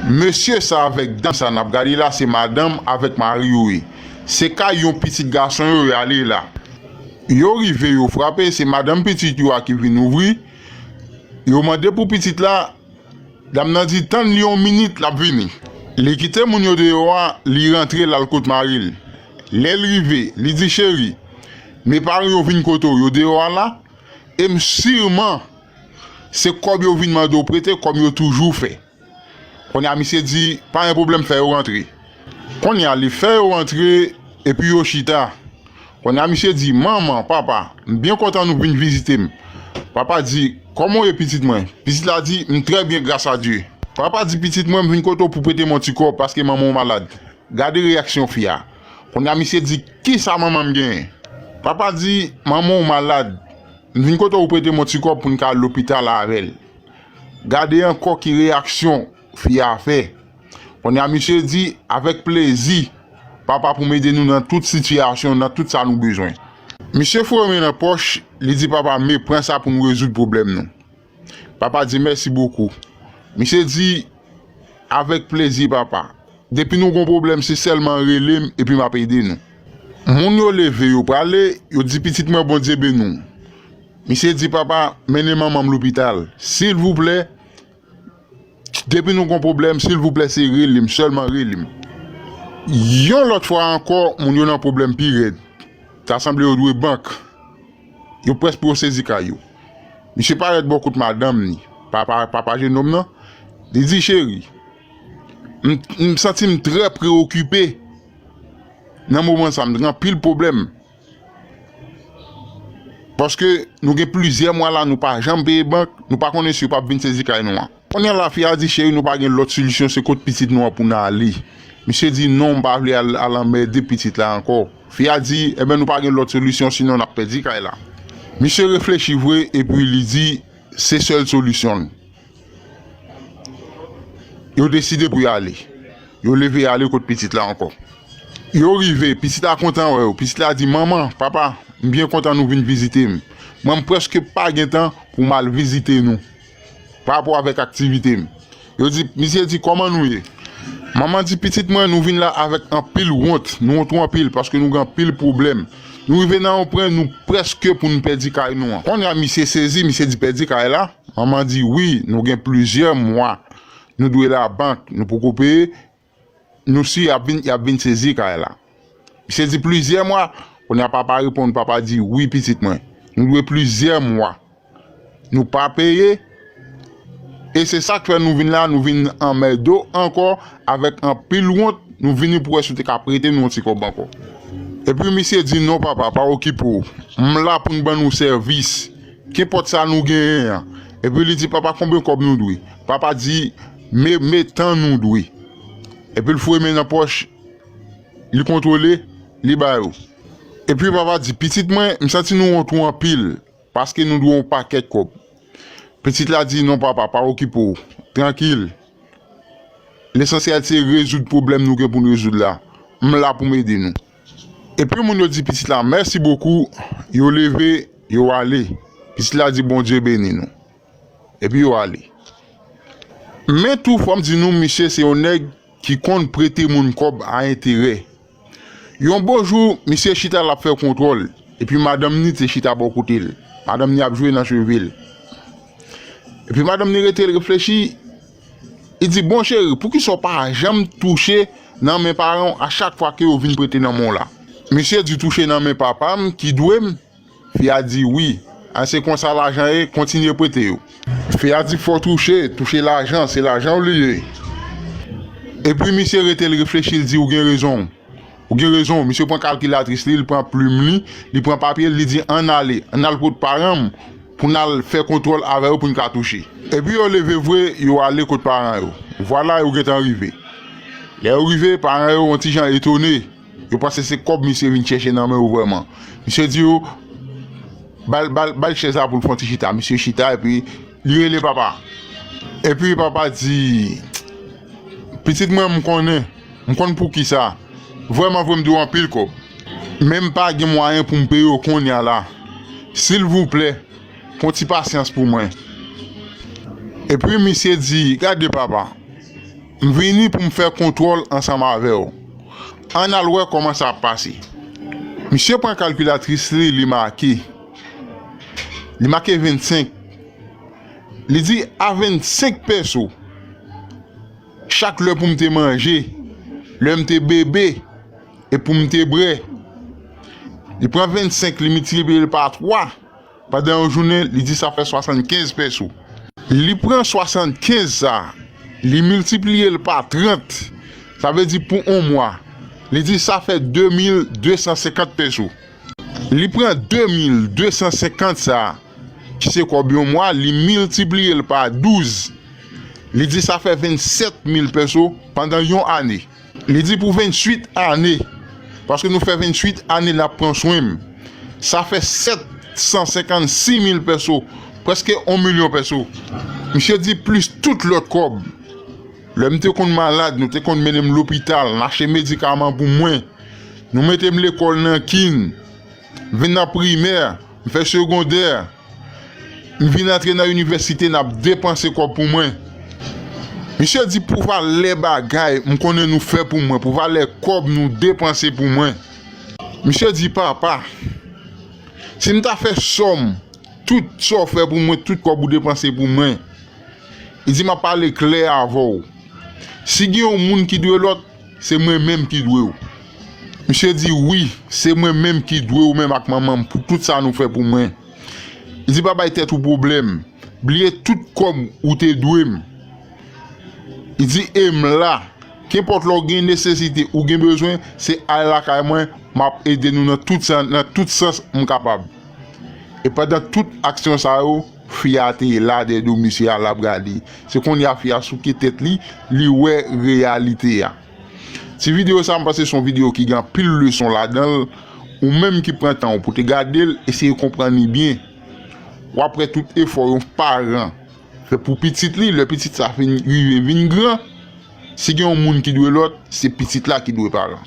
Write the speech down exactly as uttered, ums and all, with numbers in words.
Mesye sa avèk dam sa n ap gade la, se madanm avèk mari yo ye. Se kay yon pitit gason yo y ale la. Yo rive, yo frape, se madanm pitit yo a ki vin ouvri. Yo mande pou pitit la, dam nan di, "Tann li yon minit, l ap vini." Li kite moun yo deyò a, li rantre, l al kot mari l. Lè l rive, li di, "Cheri, men paran yo vin kote w, yo deyò a la, e m siman se kòb yo vin mande w prete, kòm yo toujou fè." Kounye a, misye di, "Pa gen pwoblèm, fè yo rantre." Kounye a, li fè yo rantre, epi yo chita. Kounye a, misye di, "Manman, papa, m byen kontan nou vin vizite m." Papa di, "Kòman w ye, pitit mwen?" Pitit la di, "M trè byen, gras a Dye." Papa di, "Pitit mwen, m vin kote w pou prete m yon ti kòb, paske manman w malad." Gade reyaksyon fi a. Kounye a, misye di, "Kisa manman m genyen?" Papa di, "Manman w malad. M vin kote w prete m yon ti kòb pou n ka al lopital avè l." Gade ankò ki reyaksyon fi a fè. Kounye a, misye di, "Avèk plezi, papa, pou m ede nou nan tout sitiyasyon, nan tout sa nou bezwen." Misye foure men nan pòch, li di, "Papa, men pran sa pou n rezoud pwoblèm nou." Papa di, "Mèsi bokou." Misye di, "Avèk plezi, papa. Depi nou gon pwoblèm, se sèlman rele m epi m ap ede nou." Moun yo leve, yo prale, yo di, "Pitit mwen, Bondye beni w." Misye di, "Papa, mennen manman m lopital. Silvouplè, depi nou gon pwoblèm, silvouplè, se rele m, sèlman rele m." Yon lòt fwa ankò, moun yo nan pwoblèm pi rèd. Ta sanble yo dwe bank. Yo prèske pou yo sezi kay yo. Misye parèt bò kot madanm li, papa, papa jennonm nan. Li di, "Cheri, m, m santi m trè preokipe nan moman sa, m gen anpil pwoblèm. Paske nou gen plizyè mwa la, nou pa janm peye bank, nou pa konnen si yo p ap vin sezi kay nou an." Kounye a la, fi a di, "Cheri, nou pa gen lòt solisyon, se kot pitit nou an pou n ale." Misye di, "Non, m pa vle al, al anmède pitit la ankò." Fi a di, "Enben, nou pa gen lòt solisyon, sinon n ap pèdi kay la." Misye reflechi vre, epi li di, "Se sèl solisyon l." Yo deside pou y ale. Yo leve y ale kot pitit la ankò. Yo rive, pitit la kontan wè yo. Pitit la di, "Manman, papa, m byen kontan nou vin vizite m. Mwen, m prèske pa gen tan pou m al vizite nou pa rapò avèk aktivite m." Yo di, misye di, "Kòman nou ye?" Manman di, "Pitit mwen, nou vin la avèk anpil wont. Nou wont anpil paske nou gen anpil pwoblèm. Nou rive nan yon pwen, nou prèske pou n pèdi kay nou an." Kounye a, misye sezi, misye di, "Pèdi kay la?" Manman di, "Wi, nou gen plizyè mwa. Nou dwe labank, nou poko peye. Nou si y ap vin, y ap vin sezi kay la." Misye di, "Plizyè mwa?" Kounye a papa reponn, papa di, "Wi, pitit mwen. Nou dwe plizyè mwa. Nou pa peye. E se sa k fè nou vin la, nou vin anmède w ankò avèk anpil wont. Nou vini pou wè si w te ka prete nou yon ti kòb ankò." Epi misye di, "Non, papa, pa okipe w. M la pou m ban nou sèvis. Kenpòt sa nou genyen an." Epi li di, "Papa, konbyen kòb nou dwe?" Papa di, "Me, me tan nou dwe." Epi l foure men nan pòch, li kontwole, li ba yo. Epi papa di, "Pitit mwen, m santi nou wont ou anpil, paske nou dwe yon pakèt kòb." Pitit la di, "Non, papa, pa okipe w. Trankil. Lesansyèl se rezoud pwoblèm nou gen pou n rezoud la. M la pou m ede nou." Epi moun yo di pitit la, "Mèsi bokou." Yo leve, yo ale. Pitit la di, "Bondye beni nou." Epi yo ale. Men tou, fò m di nou, misye se yon nèg ki konn prete moun kòb a enterè. Yon bon jou, misye chita l ap fè kontwòl, epi madanm ni te chita bò kote l. Madanm ni ap jwe nan cheve l. Epi madanm ni rete l reflechi, li di, "Bon cheri, poukisa w pa janm touche nan men paran w a chak fwa ke yo vin prete nan men w la?" Misye di, "Touche nan men papa m ki dwe m." Fi a di, "Wi, a se konsa lajan ye, kontinye prete yo." Fi a di, "Fò touche, touche lajan, se lajan w li ye." Epi misye rete l reflechi, l di, "Ou gen rezon, ou gen rezon." Misye pran kalkilatris li, li pran plim li, li pran papye l, li di, "Ann ale, ann al kot paran m pou n al fè kontwòl avè yo pou n ka touche." Epi yo leve vre, yo ale kot paran yo. Vwala, yo gentan rive. Lè yo rive, paran yo yon ti jan etone. Yo panse se kòb misye vin chèche nan men yo vrèman. Misye di yo, "Ba l, ba l, ba l chèz la pou l fè yon ti chita." Misye chita epi li rele papa. Epi papa di, "Pitit mwen, m konnen, m konn poukisa. Vrèman vre, m dwe w anpil kòb. Men m pa gen mwayen pou m peye w kounye a la. Silvouplè, pran ti pasyans pou mwen." Epi misye di, "Gade papa, M vini pou m fè kontwòl ansanm avè w. Ann al wè kòman sa ap pase. Misye pran kalkilatris li, li make. Li make vennsenk. Li di, a vennsenk peso, chak lè pou m te manje, lè m te bebe, e pou m te bwè. Li pran vennsenk, li miltipliye l pa twa. Pandan yon jounen, li di sa fè swasannkenz peso. Li pran swasannkenz sa, li miltipliye l pa trant, sa vle di pou yon mwa, li di sa fè de mil de san senkant peso. Li pran de mil de san senkant sa, ki se kòb yon mwa, li miltipliye l pa douz, li di sa fè vennsèt mil peso pandan yon ane. Li di pou venntwit ane, paske nou fè venntwit ane n ap pran swen m. Sa fè sèt san senkannsis mil peso, prèske yon milyon peso. Misye di plis tout lòt kòb. Lè m te konn malad, nou te konn mennen m lopital, n achte medikaman pou mwen. Nou mete m lekòl nan kin, m vin nan primè, m fè segondè. M vin antre nan inivèsite, n ap depanse kòb pou mwen. Misye di pou valè bagay m konnen nou fè pou mwen, pou valè kòb nou depanse pou mwen. Misye di papa, si m ta fè sòm, tout sa w fè pou mwen, tout kòb ou depanse pou mwen. Li di m ap pale klè avè w. Si gen yon moun ki dwe lòt, se mwen menm ki dwe w. Misye di wi, se mwen menm ki dwe w menm ak manman m pou tout sa nou fè pou mwen. Li di pa bay tèt ou pwoblèm. Bliye tout kòb ou te dwe m. Li di e m la. Kenpòt lè w gen nesesite, ou gen bezwen, se al lakay mwen, m ap ede nou nan tout sans, nan tout sans m kapab. E pandan tout aksyon sa yo, fi a te la dèyè do misye a, l ap gade. Se kounye a fi a souke tèt li, li wè reyalite a. Ti videyo sa, m panse se yon videyo ki gen anpil leson ladan l. Ou menm ki pran tan w pou te gade l, eseye konprann li byen. W ap wè tout efò yon paran fè pou pitit li, lè pitit sa fin rive vin gran, si gen yon moun ki dwe lòt, se pitit la ki dwe paran.